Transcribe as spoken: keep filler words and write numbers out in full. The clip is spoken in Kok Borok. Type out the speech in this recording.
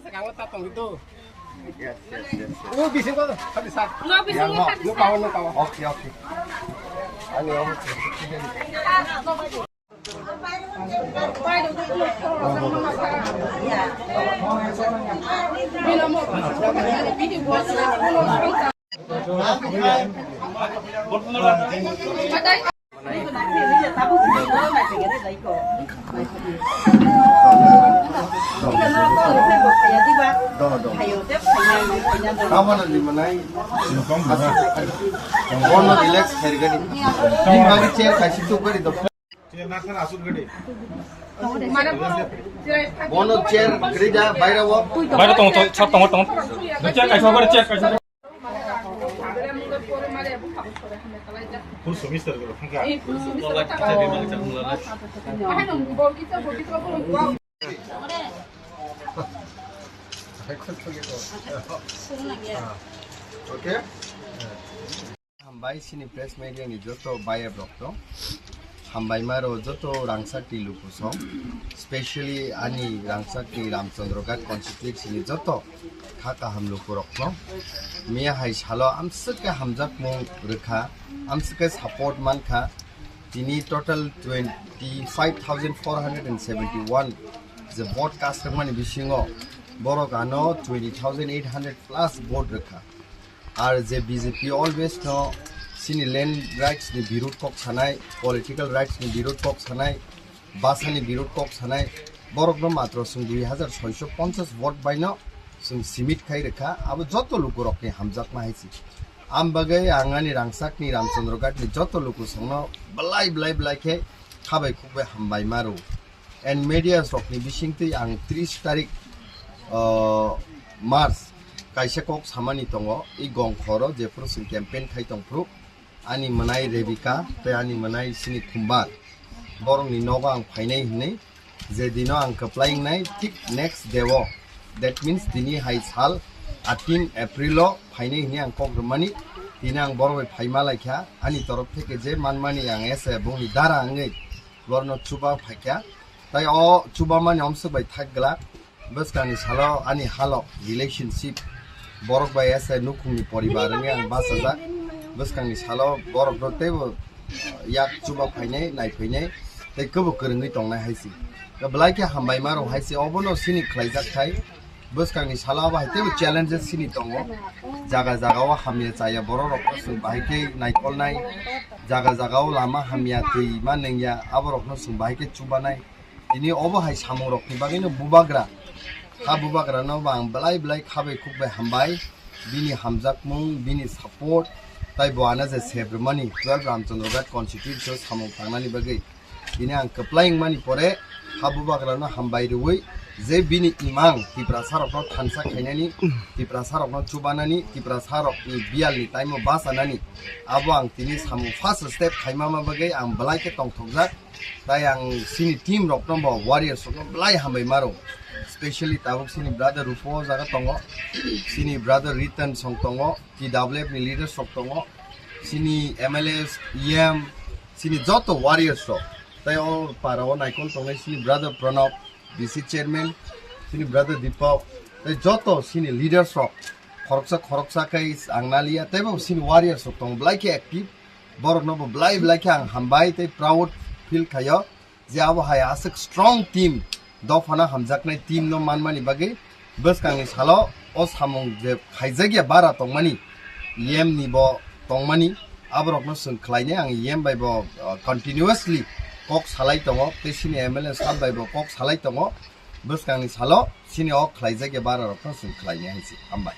Yes, yes, yes, yes. Oh, bisingo, tadi sa. No, bisingo, tadi sa. No, kawan, no, kawan. Okay, okay. Ani, okay. Bono relax khairgani. Bini bagwi chair kaisa tuk gari do. Bono chair gari da baira wo. Baira tong, tong, sab tong, tong. Chair kaisa, chair kaisa. Full semester ko thangka. Okay. Hambai sini press media ni joto bayap rok to. Hambai maro joto rangsak ni luku song. Specially ani rangsak ni Ramchandra Ghat constituency ni joto kha kaham luku rok no. Miya hai salo amswk khe hamjakmung rwkha, amswk khe support mankha. Tini total twenty five thousand four hundred and seventy one je vote cast rwkmani bisingo borok ano twenty thousand eight hundred plus vote rwkha. Ar je B J P always no sini land rights ni birud kok sanai, political rights ni birud kok sanai, basa ni birud kok sanai, borok no matro sung dui hazar soiso ponchas vote bai no sung simit khai rwkha, abo joto luku rok ni hamjakma hai si. Am bagwi ang ani rangsak ni Ramchandra Ghat ni joto luku song no belai belai belai khe khabai khukbai hambai maro. And media rokni bisingtwi ang tris tarik, uh, March kaisa kok samani tongo, i gongkhoro jephuru chwng campaign khai tongphuru ani mwnai Rebika tei ani mwnai sini Khumbar borokni nogo ang phainai hinwi je dino ang kwplai wngnai thik next day o, that means tini hai sal eighteen April o phainai hinwi ang kok rwmani. Tini ang borok bai phaima laikha, ani torof theke je manmani ang ese bongni dara wngwi borokno chuba phaikha. Tai o chubamani omswk bai thak glak. Bwskangni salo ani halok relationship borok bai ese nukhungni poribar wngwi ang bachajak. Bwskangni salo borokno teibo yak chuba phainai, nai phainai, tei kwbo kwrwngwi tongnai hai se. Belai khe hambai maro hai se, obono sini khlaijak thai. Bwskangni salo abo hai teibo challenges sini tongo. Jaga jaga o hamya chaya borok rokno chwng bahai khe naikolnai. Jaga jaga o lama hamya, twi ma nengya, aborokno chwng bahai khe chubanai. Tini obo hai samung rokni bagwino bubagra, ha bubagrano bo ang belai belai khabai khukbai hambai. Bini hamjakmung, bini support, tai bo ano je sebrwmani twelve Ramchandra Ghat constituency o samung tangnani bagwi. Tini ang kwplai wngmani pore ha bubagrano hambai rwui je bini imang Tiprasa rokno thansa khainani, Tiprasa rokno chubanani, Tiprasa rokni biyalni taimo bachanani, abo ang tini samung first step khaimama bagwi ang belai khe tongthokjak. Tai ang sini team rokno bo warriors rokno belai hambai maro. Specially tabuk sini brother Rupo o jaga tongo, sini brother Ritan song tongo, T W F ni leaders rok tongo, sini M L As, E M, sini joto warriors rok. Tai o para o naikol tongnai sini brother Pranab, V C chairman, sini brother Deepak, tai joto sini leaders rok khoroksa khoroksa khe ang naliya, teibo sini warriors rok tongo belai khe active. Borokno bo belai belai khe ang hambai tei proud feel khaio je abo hai aswk strong team, dophano hamjaknai team no manmani bagwi bwskangni salo o samung je khaijakya bara tongmani, E M ni bo tongmani, aborokno chwng khlainai ang E M bai bo, uh, continuously kok salai tongo, tei sini M L A sir bai bo kok salai tongo, bwskangni salo sini o khlaijakya bara rokno chwng khlainai hai se. Hambai.